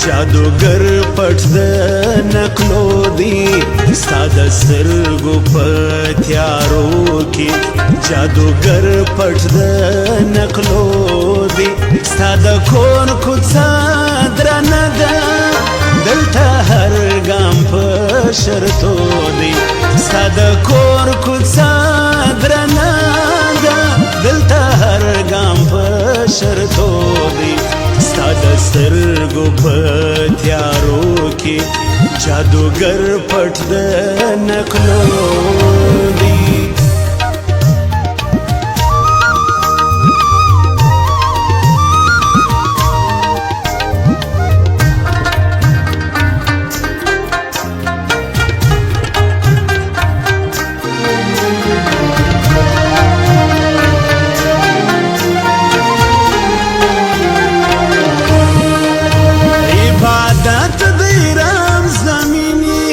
جادوګر پټ د نقلو دی، ستا د سترګو په تیارو کې جادوګر پټ د نقلو دی. ستا د کور کوڅه درنه ده، دلته هر ګام په شرطو دی. ستا د کور کوڅه درنه ده، دلته هر ګام په شرطو دی. ستا د سترګو په تیارو کې جادوګر پټ د نقلو دی. عبادت دی رمز د مینې،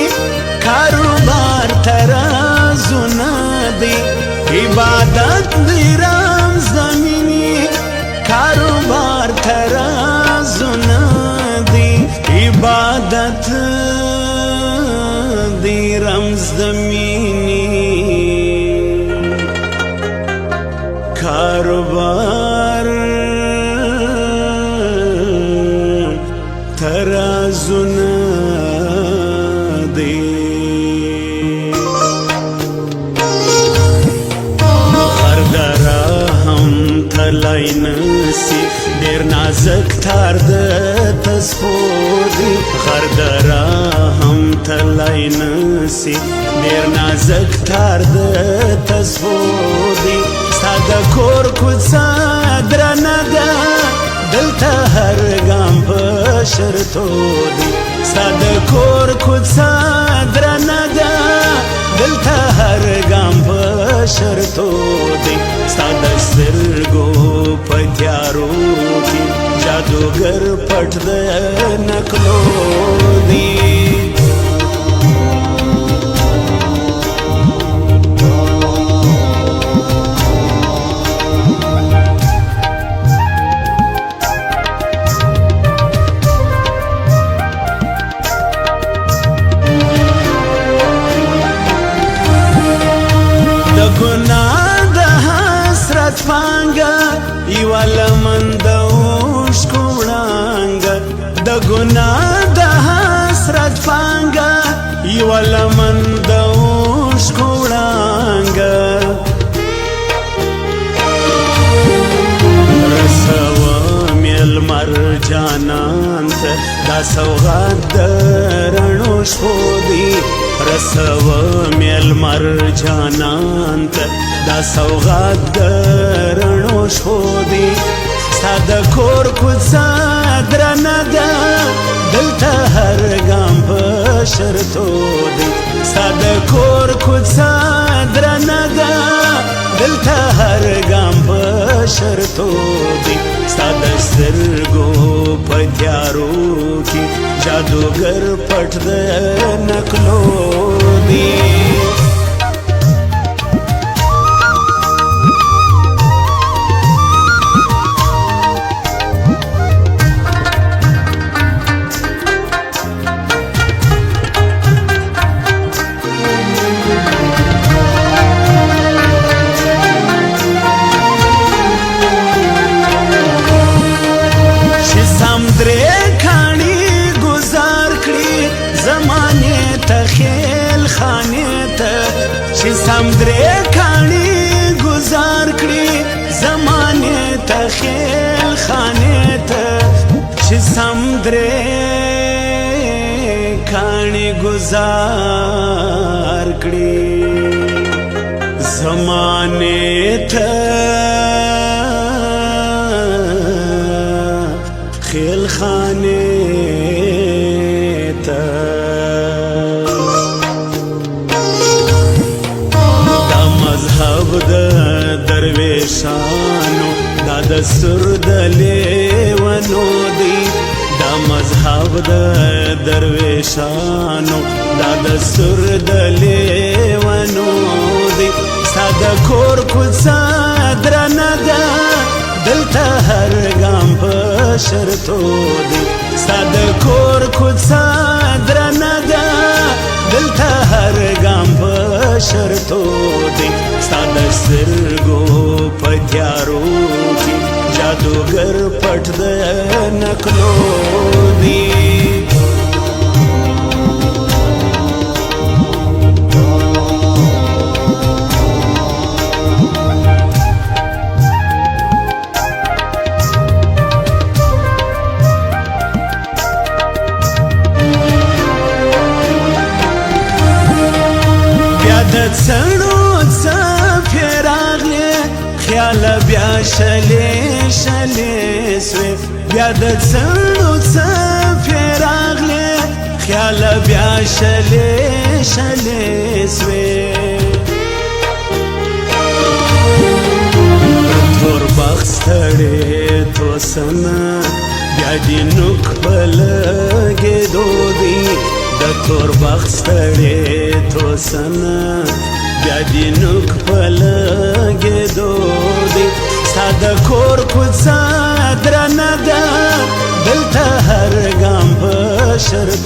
کاروبار ترازونه دی. عبادت دی رمز د مینې، کاروبار ترازونه دی. عبادت دی رمز د مینې، کاروبار ترازونه دی. غر درا هم تلای نسی، ډیر نازک تار د تسپو دی. غر درا هم تلای نسی، ډیر نازک تار د تسپو دی. ستا د کور کوڅه درنه ده، دلته هر ګام په شرطو دی. ستا د کور کوڅه درنه ده، دلته هر ګام په شرطو دی. ستا د سترګو په تیارو کې جادوګر پټ د نقلو دی. د ګناه د حسرت پانګه یوه لمن د اوښکو وړانګه. د ګناه د حسرت پانګه یوه لمن د اوښکو وړانګه. رسوم یې لمر جانان ته، دا سوغات د رڼو شپو دی. رسوم یې لمر جانان ته، دا سوغات د رڼو شپو دی. ستا د کور کوڅه درنه ده، دلته هر ګام په شرطو دی. ستا د کور کوڅه درنه ده، دلته هر ګام په شرطو دی. ستا د سترګو په تیارو کې جادوګر پټ د نقلو دی. چې سم درې کاڼي ګزار کړي زمانې ته خیل خانې ته. چې سم درې کاڼي ګزار کړي زمانې ته خیل خانې ته. چې سم درې کاڼي ګزار کړي زمانې ته خیل خانې ته. دا مذهب د درویشانو، دا د سر د لیونو دی. دا مذهب د درویشانو، دا د سر د لیونو دی. ستا د کور کوڅه درنه ده، دلته هر ګام په شرطو دی. ستا د کور کوڅه درنه ده، دلته هر ګام په شرطو دی. ستا د سترګو په تیارو کې جادوګر پټ د نکلو دی. بیا د څڼو څپې راغلې، خیال بیا شلې شلې سوې. بیا د څڼو څپې راغلې، خیال بیا شلې شلې سوې. تور بخت ستړې توسنه بیا دې نوک په لګېدو دی. د تور بخت ستړې توسنه بیا دې نوک په لګېدو دی. ستا د کور کوڅه درنه ده، دلته هر ګام په شرط